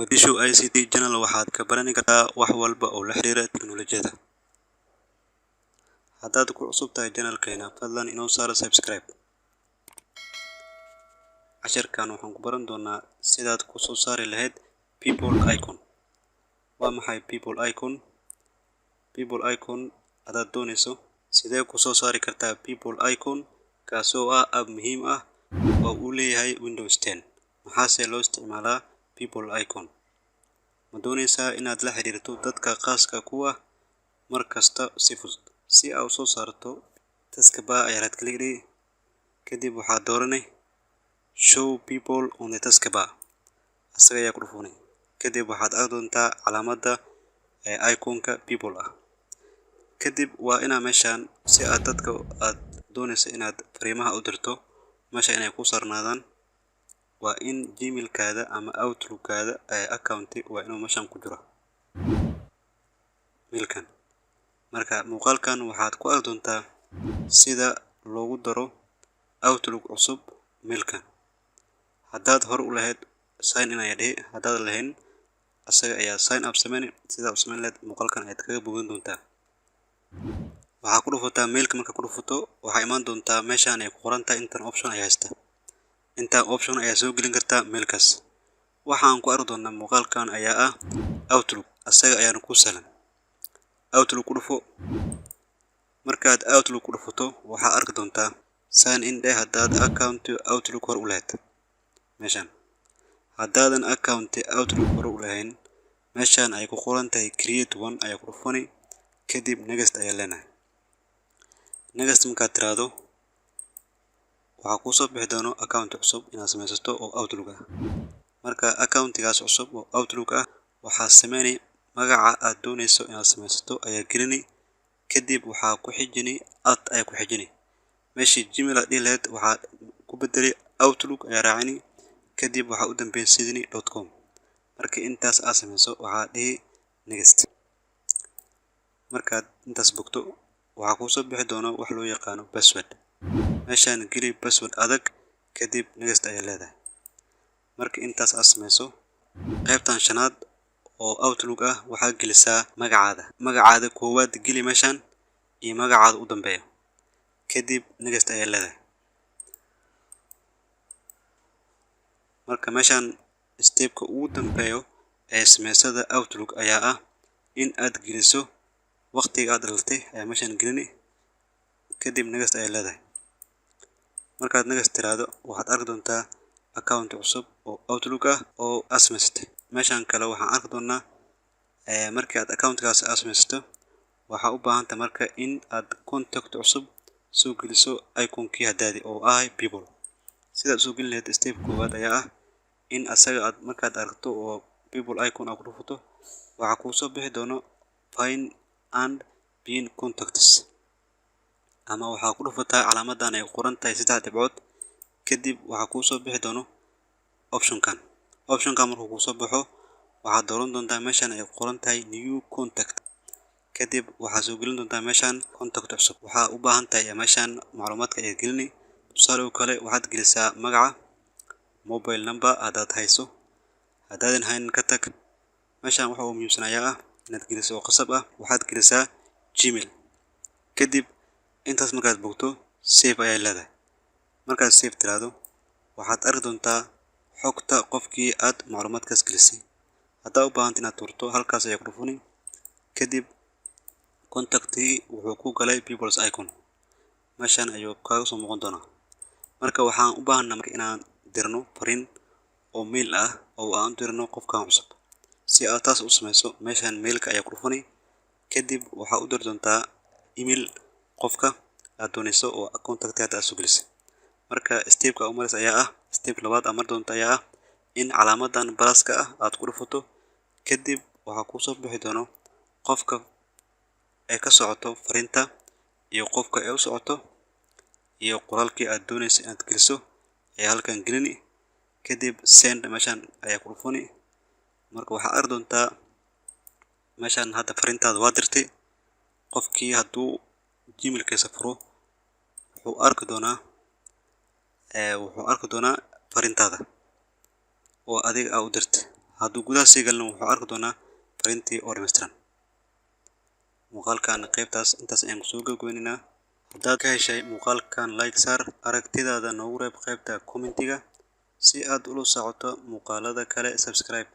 Mogadishu ICT Channel waxaad ka baran kartaa wax walba oo la xiriira tiknoolajiyada. Haddaad ku cusub tahay channelkeena, fadlan inoo saar subscribe. Casharkan waxaan ku baran doonaa sidaad ku soo saari lahayd people icon. Waa maxay people icon? People icon haddaad doonayso, sidee ku soo saari kartaa people icon, kaasoo ah app muhiim ah oo uu leeyahay Windows 10? Maxaase loo isticmaalaa people icon? Ma doonaysaa inaad la xiriirto dadka khaaska ku ah mar kasta si fudud? Si aad u soo saarto, taskbar ayaa right click dhihi, kadib waxaad dooranay "Show people on the taskbar". Asaga ayaa ku dhufanay. Kadib waxaad arki doontaa calaamadda ee iconka people ah. Kadib waa inaa meeshaan, si aad dadka aad doonayso inaad fariimaha u dirto, meesha inay ku saarnaadaan, waa in Gmailkaada ama Outlookkaada ee account waa inuu meeshaan ku jiro mailkan. Marka muuqaalkan waxaad ku arki doontaa sida loogu daro Outlook cusub mailkan. Haddaad hore u lahayd, sign in ayaa dhihi. Haddaad lahayn, asaga ayaa sign up sameyni. Sidaa u sameyn lahayd muuqaalkan ayaad kaga bogan doontaa. Waxaa ku dhufataa mailka. Marka ku dhufato, waxaa imaan doontaa meeshaan ay ku qoran tahay intan option ayaa haysta. Intaan option ayaa soo gelin kartaa mailkaas. Waxaan ku arki doonaa muuqaalkan ayaa ah Outlook. Asaga ayaana ku sahlan. Outlook ku dhufo. Markaad Outlook ku dhufato, waxaa arki doontaa sign in dheh haddaad account Outlook hore u lahayd meeshaan. Haddaadan account Outlook hore u lahayn, meeshaan ay ku qoran tahay "Create one" ayaa ku dhufani. Kadib next ayaa leenahay. Next markaad tiraahdo, waxaa kuusoo bixi doono account cusub inaad samaysato oo Outlook ah. Marka accountigaas cusub oo Outlook ah, waxaa sameynay magaca aad doonayso inaad samaysato ayaa gelini. Kadib waxaa ku xijini at ayaa ku xijini. Meeshii Gmail aad dhihi lahayd, waxaa ku bedeli Outlook ayaa raacini. Kadib waxaa u dambeysiini .com. Marka intaas aad sameyso, waxaa dhihi next. Markaad intaas bogto, waxaa kuusoo bixi doona wax loo yaqaano password. Meeshaan geli password adag, kadib next ayaa leedahay. Marka intaas aad sameyso, qaybtan shanaad oo Outlook ah waxaa gelisaa magacaada. Magacaada koowaad geli meeshaan iyo magacaada u dambeeyo. Kadib next ayaa leedahay. Marka meeshaan stepka ugu dambeeyo ee sameysada Outlook ayaa ah in aad geliso waqtiga aad dhalatay ayaa meeshaan gelini. Kadib next ayaa leedahay. Markaad next tiraahdo, waxaad arki doontaa account cusub oo Outlook ah oo aad samaysatay. Meeshaan kale waxaan arki doonaa, markii aad accountkaas aad samaysato, waxaa u baahan tahay marka in aad contact cusub soo geliso iconkii haddaadi oo ahay people. Sidaad soo gelin lahayd, step koowaad ayaa ah in asaga aad markaad aragto oo people icon aad ku dhufato, waxaa kuu soo bixi doono "Find and pin contacts", ama waxaa ku dhufataa calaamadan ay qoran tahay saddex dhibcood. Kadib waxaa kuu soo bixi doono optionkan. Optionkan markuu kuu soo baxo, waxaad dooran doontaa meeshan ay qoran tahay "New contact". Kadib waxaad soo gelin doontaa meeshan contact cusub. Waxaa u baahan tahay meeshan macluumaadka ayaad gelini. Tusaale oo kale, waxaad gelisaa magaca, mobile number haddaad hayso. Haddaadan haynin, ka tag. Meeshan waxa ugu muhiimsan ayaa ah inaad geliso oo qasab ah, waxaad gelisaa Gmail. Kadib intaas markaad bogto, save ayaa leedahay. Markaad save tiraahdo, waxaad arki doontaa xogta qofkii aad macluumaadkaas gelisay. Haddaa u baahanta inaad tuurto, halkaas ayaa ku dhufani. Kadib contactii wuxuu ku galay people's icon. Meeshan ayuu kaaga soo muuqan doonaa. Marka waxaan u baahanaa marka inaan dirno fariin oo mail ah oo aan u dirno qofkan cusub. Si aad taas u sameyso, meeshan mailka ayaa ku dhufani. Kadib waxaa u diri doontaa email qofka aad doonayso oo contact aad soo gelisay. Marka stepka u maraysa ayaa ah, step labaad aad mari doonto ayaa ah in calaamadan pluska ah aad ku dhufato. Kadib waxaa kuu soo bixi doono qofka ay ka socoto fariinta iyo qofka ay u socoto iyo qoraalkii aad doonayso inaad geliso ayaa halkan gelini. Kadib send meeshan ayaa ku dhufani. Marka waxaad arki doontaa meeshan hadda fariintaada waa dirtay. Qofkii hadduu Gmailkiisa furo, wuxuu arki doonaa fariintaada oo adiga aa u dirtay. Hadduu gudaha sii galno, wuxuu arki doonaa fariintii oo dhammaystiran. Muuqaalkan qaybtaas intaas ayaan kusoo gabagabaynaynaa. Haddaad ka heshay muuqaalkan, like saar, aragtidaada noogu reeb qaybta commentiga. Si aad ula socoto muuqaalada kale, subscribe.